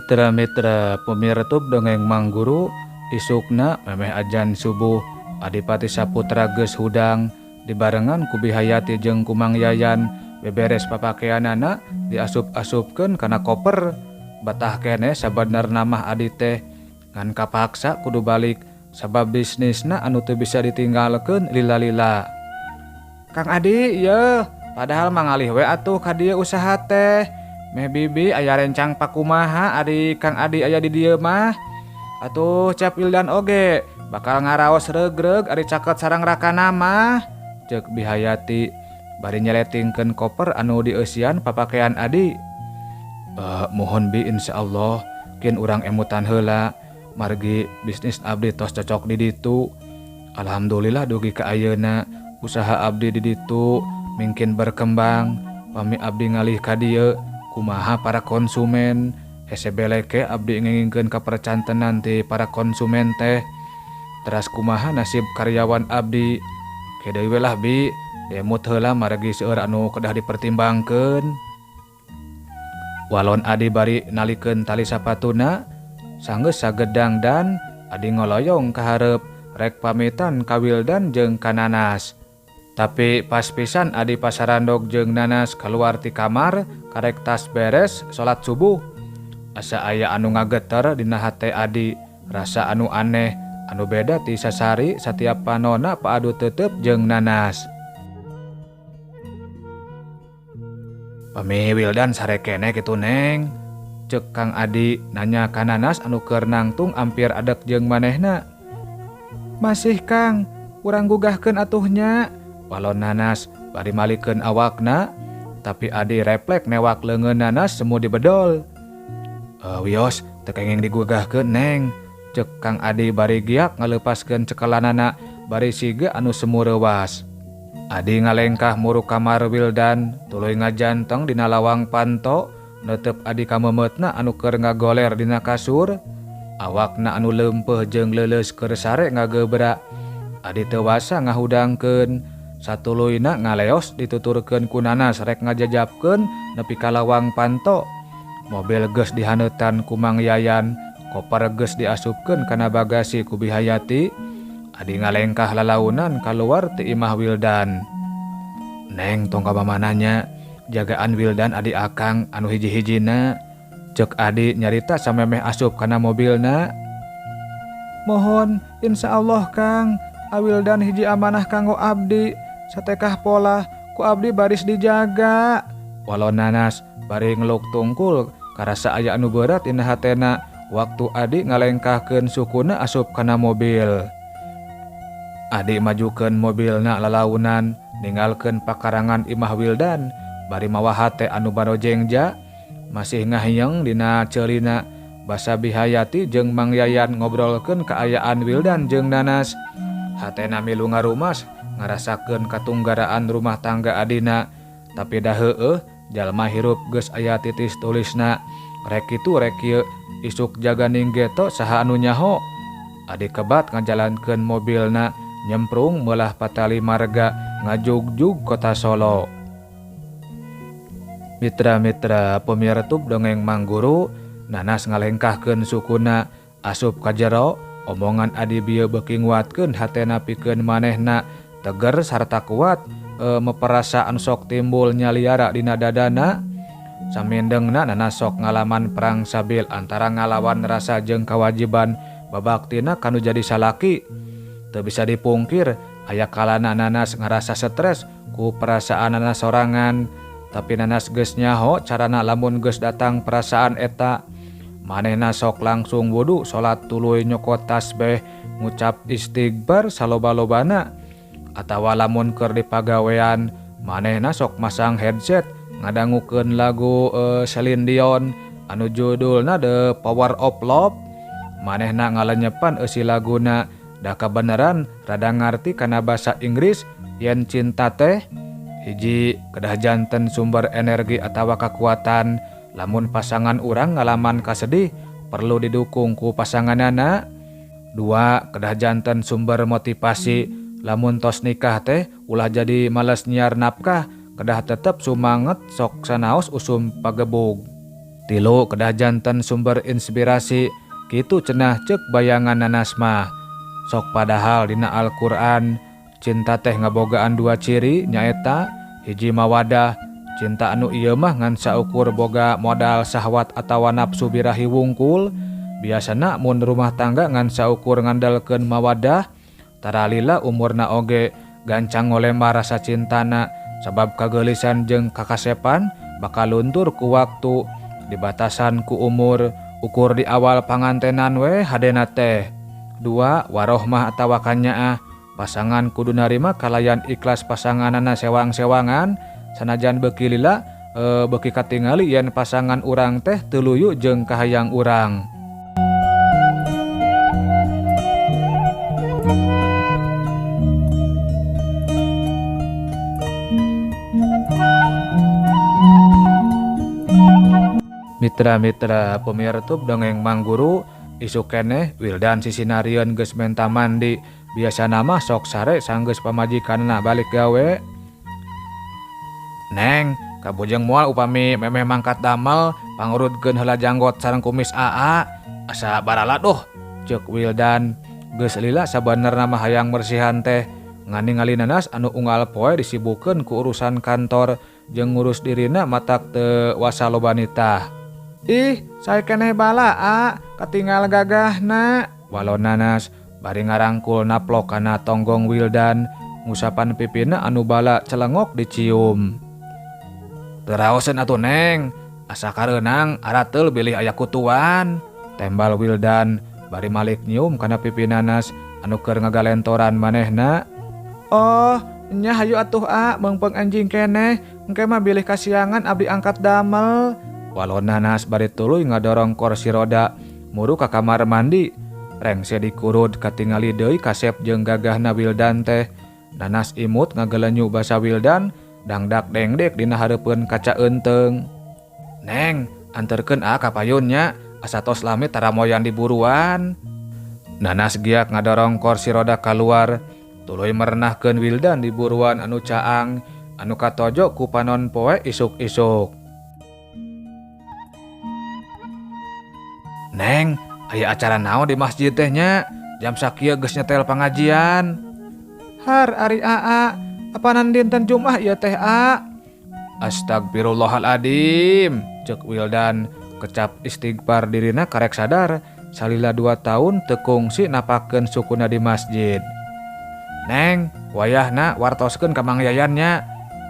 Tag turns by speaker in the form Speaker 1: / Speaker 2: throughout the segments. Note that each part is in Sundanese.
Speaker 1: Mitra-mitra pemirtub dongeng Mang Guru, isukna memeh ajan subuh Adipati Saputra geus hudang dibarengan ku Bihayati jeung ku Mang Yayan beberes papakeanana diasup-asupkeun kana koper. Betah keneh sabenerna mah Adi teh ngan kapaksa kudu balik sabab bisnisna anu teu bisa ditinggalkeun lila-lila. Kang Adi, yeuh, padahal mangalih we atuh ka dieu usaha teh. Meh bibi aya rencang pakumaha ari Kang Adi aya di dieu mah. Atuh Cep Wildan oge bakal ngaraos regreg ari caket sareng rakana mah. Ceuk Bihayati bari nyeletingkeun koper anu dieusian papakean Adi. Mohon bi insyaallah kin urang emutan heula margi bisnis abdi tos cocok di ditu. Alhamdulillah dugi ka ayeuna usaha abdi di ditu mingkin berkembang. Pami abdi ngalih ka dieu kumaha para konsumen hese beleke abdi ngengingkeun kapercantenan ti para konsumen teh. Teras kumaha nasib karyawan abdi. Ke deui we lah bi, demut heula margi seueur anu kedah dipertimbangkeun. Walon Adi bari nalikeun tali sapatuna, sanggeus sagedang dan Adi ngoloyong ka hareup rek pamitan ka Wildan jeung ka Nanas. Tapi pas pisan Adi pasarandog jeung Nanas keluar ti kamar karek tas beres salat subuh. Asa aya anu ngageter dina hate Adi, rasa anu aneh, anu beda ti sasari satiap panona paadu tetep jeung Nanas. Pami Wildan sare keneh kitu Neng? Ceuk Kang Adi nanya ka Nanas anu keur nangtung ampir adek jeung manehna. Masih Kang, urang gugahkeun atuh nya. Walon Nanas bari malikeun awakna, tapi Adi reflek newak leungeun Nanas semu dibedol. Wios, teu kenging digugahkeun Neng. Ceuk Kang Adi bari giak ngaleupaskeun cekelanana bari siga anu semu reuwas. Adi ngalengkah muruk kamar Wildan, tuluy ngajanteng dina lawang panto, neuteup Adi kamemeutna anu keur ngagoler dina kasur. Awakna anu leumpeuh jeung leuleus keur sare ngagebra. Adi teu wasa ngahudangkeun. Satuluyna ngaleos dituturkeun ku Nanas rek ngajajabkeun nepi ka lawang panto. Mobil geus dihaneutan ku Mang Yayan, koper geus diasupkeun kana bagasi ku Bihayati. Adi ngalengkah lalaunan kaluar ti imah Wildan. Neng tong ka mamananya, jagaan Wildan adi akang anu hiji-hijina. Ceuk Adi nyarita samemeh asup kana mobilna. Mohon insyaallah Kang, Awildan hiji amanah kanggo abdi. Satekah pola ku abdi baris dijaga. Walon Nanas bari ngeluk tungkul karasa aya anu berat dina hatena waktu Adi ngalengkahkeun sukuna asup kana mobil. Adi majukeun mobilna lalaunan ninggalkeun pakarangan imah Wildan bari mawa hate anu barojengja masih ngahieng dina ceulina. Basa Bihayati jeung Mang Yayan ngobrolkeun kaayaan Wildan jeung Nanas. Hatena milu ngarumas ngarasakeun katunggaraan rumah tangga adina, tapi dah heueuh jalma hirup geus aya titis tulisna. Rek kitu rek kieu isuk jaganing geto saha anu nyaho. Adi kebat ngajalankeun mobilna nyemprung meulah patali marga ngajugjug kota Solo. Mitra-mitra pemirtub dongeng Mang Guru, Nanas ngalengkahkeun sukuna asup ka jero. Omongan Adi bieu beuki nguatkeun hatena pikeun manehna teger sarta kuat, meperasaan sok timbul nyaliara dina dadana. Samindengna Nanas sok ngalaman perang sabil antara ngalawan rasa jeung kawajiban babaktina kanu jadi salaki. Teu bisa dipungkir aya kalana Nanas ngarasa stres ku perasaan Nanas sorangan, tapi Nanas geus nyaho carana lamun geus datang perasaan eta. Manehna sok langsung wudu, salat tuluy nyokot tasbih, ngucap istighfar saloba-lobana. Atawa lamun keur dipagawean, manehna sok masang headset ngadangukeun lagu Celine Dion anu judulna The Power of Love. Manehna ngalenyepan eusi laguna, da kabeneran rada ngarti kana basa Inggris yen cinta teh hiji kedah janten sumber energi atawa kakuatan. Lamun pasangan urang ngalaman kasedih perlu didukung ku pasanganana. 2 kedah janten sumber motivasi. Lamun tos nikah teh ulah jadi males nyiar nafkah, kedah tetep sumanget sok sanaos usum pagebug. Tilu kedah janten sumber inspirasi kitu cenah ceuk bayangan Nanas mah. Sok padahal dina Al-Qur'an cinta teh ngabogaan dua ciri nyaeta hiji mawadah cinta anu ieu mah ngan saukur boga modal sahwat atawa nafsu birahi wungkul. Biasana mun rumah tangga ngan saukur ngandalkeun mawadah taralila umurna oge gancang ngolemar rasa cintana sabab kageulisan jeung kakasepan bakal luntur ku waktu dibatasan ku umur ukur di awal pangantenan we hadena teh. Dua warohmah atawa kanyaah pasangan kudu narima kalayan ikhlas pasanganana sewang-sewangan sanajan beuki lila beuki katingali yen pasangan urang teh teu luyu jeung kahayang urang. Mitra-mitra pemirtub dongeng Mang Guru isuk keneh Wildan sisinarieun geus menta mandi biasana mah sok sare sanggeus pamajikanna balik gawe. Neng, kabujeng moal upami memeh mangkat damel pangurutkeun heula janggot sareng kumis aa asa baraladuh ceuk Wildan. Geus lila sabenerna mah hayang mersihan teh ngan ningali Nanas anu unggal poe disibukeun ku urusan kantor jeung ngurus dirina matak teu wasa loba nitah. Ih, sae keneh bala a, katinggal gagahna. Walau Nanas bari ngarangkul naplok kana tonggong Wildan, ngusapan pipina anu bala celengok dicium. Teu raoseun atuh Neng, asa kareunang arateul bilih aya kutuan. Tembal Wildan bari malik nyium kana pipi Nanas anu keur ngagalentoran manehna. Oh, nya hayu atuh a, meungpeung anjing keneh, engke mah bilih kasiangan abdi angkat damel. Walau Nanas bari tuluy ngadorong kursi roda muru ka kamar mandi. Rengse dikurud katingali deui kasep jeung gagahna Wildan teh. Nanas imut ngagelenyu basa Wildan dangdak dengdek dina hareupeun kaca eunteung. Neng, anterkeun a ka payun nya, asa tos lami taramoyan diburuan. Nanas giat ngadorong kursi roda kaluar, tuluy merenahkeun Wildan di buruan anu caang anu katojo ku panon poe isuk-isuk. Neng, aya acara naon di masjid teh nya? Jam sakieu geus nyetel pangajian. Har ari aa, apanan dinten Jumat ieu teh a? Astagfirullahaladzim, ceuk Wildan kecap istighfar dirina karek sadar salila 2 tahun teu kungsi napakeun sukuna di masjid. Neng, wayahna wartoskeun ka Mang Yayan nya.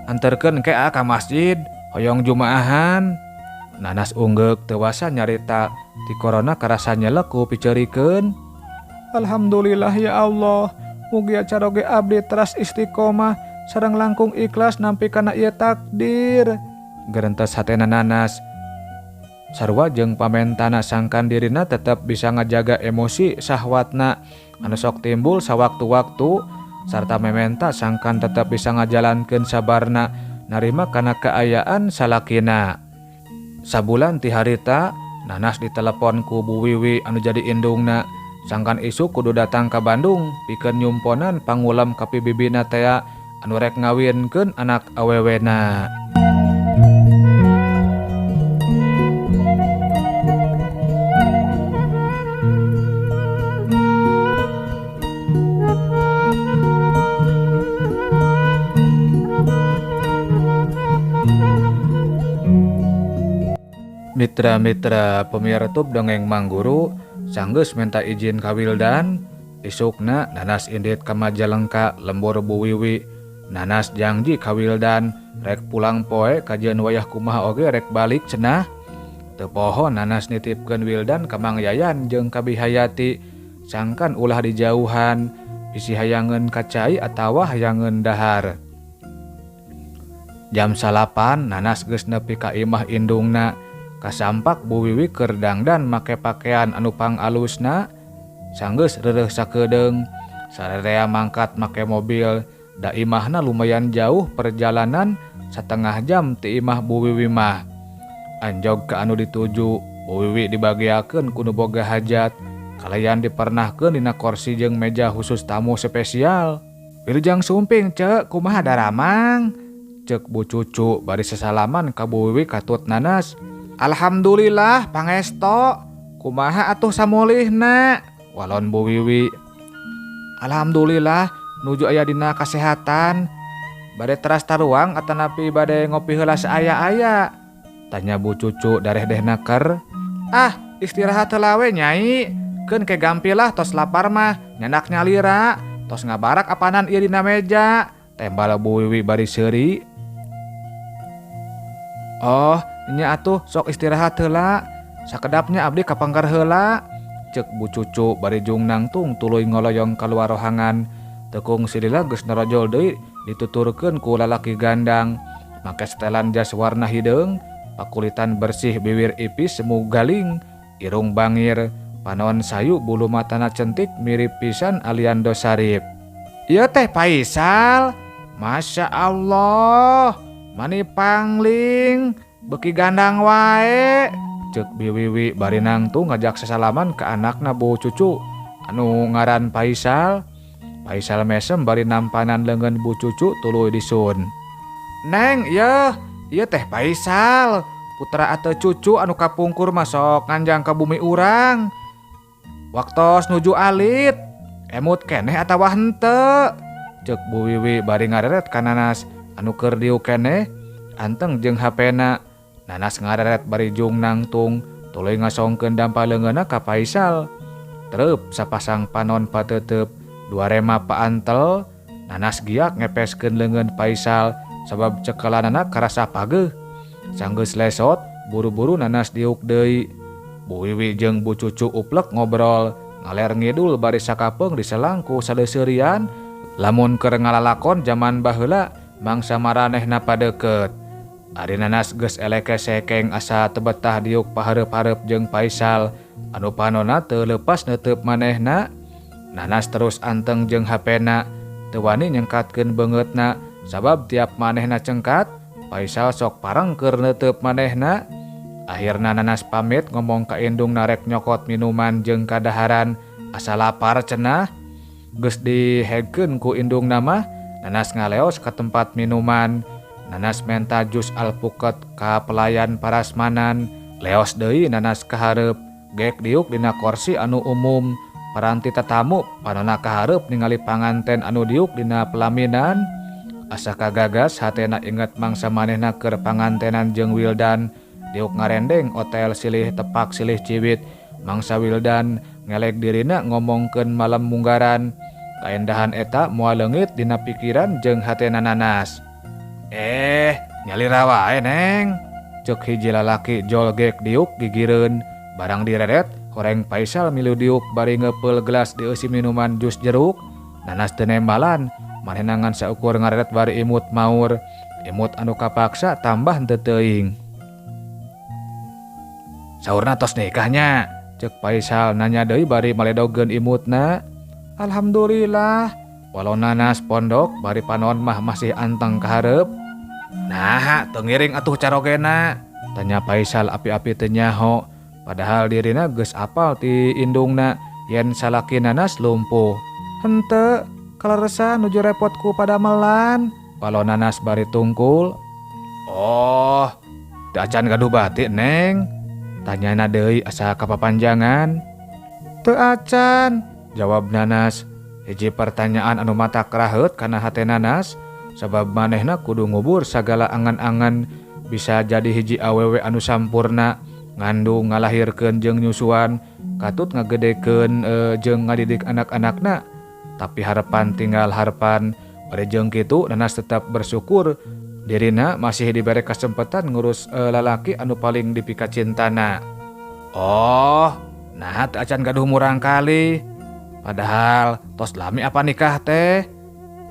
Speaker 1: Anterkeun ke a ka masjid, hoyong jumaahan. Nanas unggeuk teu wasa nyarita ti korona karasa nyelek ku piceurikeun. Alhamdulillah ya Allah, mugi acaroge abdi teras istiqomah sareng langkung ikhlas nampi kana ieu takdir. Gerentes hatena Nanas. Sarua jeung pamentana sangkan dirina tetep bisa ngajaga emosi sahwatna anu sok timbul sawaktu-waktu sarta mementa sangkan tetep bisa ngajalankeun sabarna narima kana kaayaan salakina. Sabulan ti harita Nanas ditelepon ku Bu Wiwi anu jadi indungna sangkan isuk kudu datang ka Bandung pikeun nyumponan pangulam ka pibibina tea anu rek ngawinkeun anak awewena. Mitra-mitra pemirtub dongeng Mang Guru sanggeus minta izin ka Wildan isukna Nanas indit ka Majalengka lembur Bu Wiwi. Nanas janji ka Wildan rek pulang poe kajian wayah kumaha oge rek balik cenah. Teu poho Nanas nitipkeun Wildan ka Mang Yayan jeung ka Bi Hayati sangkan ulah dijauhan bisi hayangeun ka cai atawa hayangeun dahar. Jam 9 Nanas geus nepi ka imah indungna. Kasampak Bu Wiwi keur dangdan make pakaian anu pangalusna sanggeus reureuh sakedeung sararea mangkat make mobil da imahna lumayan jauh perjalanan setengah jam ti imah Bu Wiwi mah. Anjog ka anu dituju Bu Wiwi dibagiakeun ku nu boga hajat kalayan dipernahkeun dina kursi jeung meja khusus tamu spesial. Wilujeng sumping ceuk kumaha daramang ceuk Bu Cucu bari sesalaman ka Bu Wiwi katut Nanas. Alhamdulillah pangesto. Kumaha atuh samulihna? Walon Bu Wiwi. Alhamdulillah nuju aya dina kasehatan. Bade teras taruang atanapi bade ngopi heula saaya-aya? Tanya Bu Cucu dareh-deh naker. Ah, istirahat heula we Nyai. Keun ke gampilah tos lapar mah, nyandak nyalira, tos ngabarak apanan ieu dina meja. Tembal Bu Wiwi bari seuri. Oh, nya atuh sok istirahat heula. Sakedapnya abdi kapangkar heula. Cek Bu Cucu bari jung nangtung tuluy ngoloyong kaluar rohangan. Tekung silila geus narojol deui dituturkeun ku lalaki gandang. Make setelan jas warna hideung, pakulitan bersih bibir ipis semu galing, irung bangir, panon sayu bulu matana centik mirip pisan Aliando Syarif. Ieu teh Faisal. Masya Allah, mani pangling, beki gandang wae. Cek Bi Wiwi bari nangtung ngajak sasalaman ke anakna Bu Cucu anu ngaran Faisal. Faisal mesem bari nampanan leungeun Bu Cucu tuluy disun. Neng, ieu teh Faisal, putra ateu cucu anu kapungkur mah sok nganjang ka bumi urang. Waktos nuju alit, emut keneh atawa henteu? Cek Bu Wiwi bari ngareret ka Nanas anu keur diuk keneh anteng jeung HP-na. Nanas ngareret bari jung nangtung tuluy ngasongkeun dampa leungeunna ka Faisal. Treup sapasang panon pateuteup dua rema paantel. Nanas giak ngepeskeun leungeun Faisal sabab cekelanana karasa pageuh. Sanggeus lesot buru-buru Nanas diuk deui. Bu Wiwi jeung Bu Cucu uplek ngobrol ngaler ngidul bari sakapeung diselang ku saleseurian. Lamun keur ngalalakon jaman baheula mangsa maranehna padeukeut. Ari Nanas geus eleke sekeng asa teu betah diuk pahareup-hareup jeung Faisal anu panonna teu leupas neuteub manehna. Nanas terus anteng jeung HP-na, teu wani nyengkatkeun beungeutna sabab tiap manehna cengkat Faisal sok pareng keur neuteub manehna. Akhirna Nanas pamit ngomong ka indungna rek nyokot minuman jeung kadaharan asa lapar cenah. Geus dihegkeun ku indungna mah Nanas ngaleos ka tempat minuman. Nanas menta jus alpukat ka pelayan parasmanan. Leos deui Nanas kahareup gek diuk dina korsi anu umum. Paranti tatamu panona kahareup ningali panganten anu diuk dina pelaminan. Asa kagagas hatena inget mangsa manehna keur pangantenan jeung Wildan. Diuk ngarendeng otel silih tepak silih ciwit. Mangsa Wildan ngelek dirina ngomongkeun malam munggaran. Kaendahan eta moal leungit dina pikiran jeung hatena Nanas. Nyalira wae Neng. Cek hiji lalaki jol gek diuk gigireun. Barang direret, horeng Faisal milu diuk bari ngepeul gelas dieusi minuman jus jeruk. Nanas teu nembalan, manehna ngan saukur ngareret bari imut maur. Imut anu kapaksa tambah henteu teuing. Saurna tos nikahnya, cek Faisal nanya deui bari maledogeun imutna. Alhamdulillah, walau Nanas pondok bari panon mah masih anteng kahareup. Nah, teu ngiring atuh carogena, tanya Faisal api-api teu nyaho. Padahal dirina geus apal ti indungna yen salaki Nanas lumpuh. Henteu, kaleresan nuju repot ku padamelan, walau Nanas bari tungkul. Oh, teu acan gaduh batik, Neng? Tanyana deui asa kapapanjangan. Teu acan, jawab Nanas. Hiji pertanyaan anu matak raheut kana hate Nanas, sabab manehna kudu ngubur sagala angan-angan bisa jadi hiji awewe anu sampurna, ngandung ngalahirkeun jeung nyusuan, katut ngagedekeun jeung ngadidik anak-anakna. Tapi harapan tinggal harapan, bari jeung kitu Nanas tetap bersyukur dirina masih diberi kesempatan ngurus lalaki anu paling dipikacintana. Oh, nah teu acan gaduh murang kali. Padahal tos lami apa nikah teh?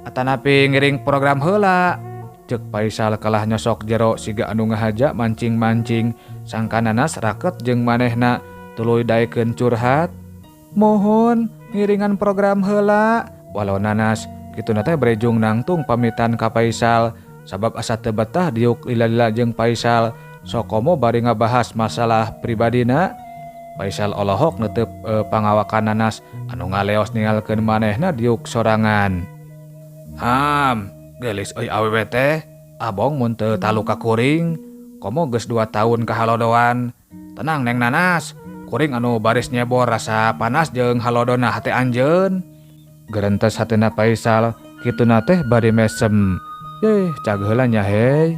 Speaker 1: Atanapi ngiring program heula. Cek Faisal kalah nyosok jero siga anu ngahaja mancing-mancing sangka Nanas raket jeung manehna tuluy daekeun curhat. Mohon ngiringan program heula. Walau Nanas kituna teh brejung nangtung pamitan ka Faisal sabab asa teu betah diuk lila-lila jeung Faisal sokomo bari ngabahas masalah pribadina. Faisal olohok netep pangawakan Nanas anu ngaleos ninggalkeun manehna diuk sorangan. Ham, geulis euy awewe teh, abong mun teu talu ka kuring, Komo geus 2 tahun kahalodoan. Tenang Neng Nanas, kuring anu baris nyebor rasa panas jeung halodona hate anjeun. Gerentes hatena Paisal, kituna teh bari mesem. Yeh, cag heula nya hei.